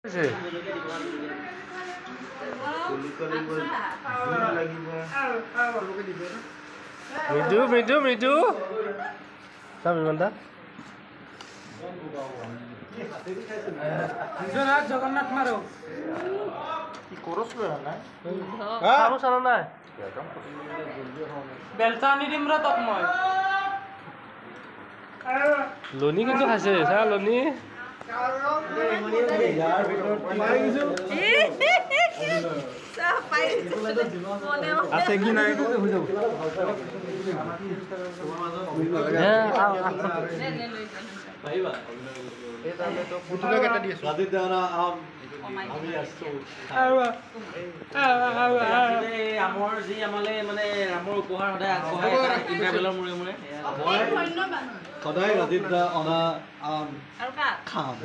হৈছে। মৃদু মৃদু মৃদু চাম ইমান দা। জগন্নাথ জগন্নাথ মাৰো। আৰু চানা নাই। বেলচা আনি দিম ৰ তোক মই। লনি কিন্তু খাইছে, চা লনি। আছে কি নাই? আমৰ যি আমালে মানে ৰামৰ উপহাৰ সদায় আগবঢ়ায় ইণ্টাৰভেলৰ মূৰে মূৰে। সদায় ৰাজীৱ দা অনা আম খাম।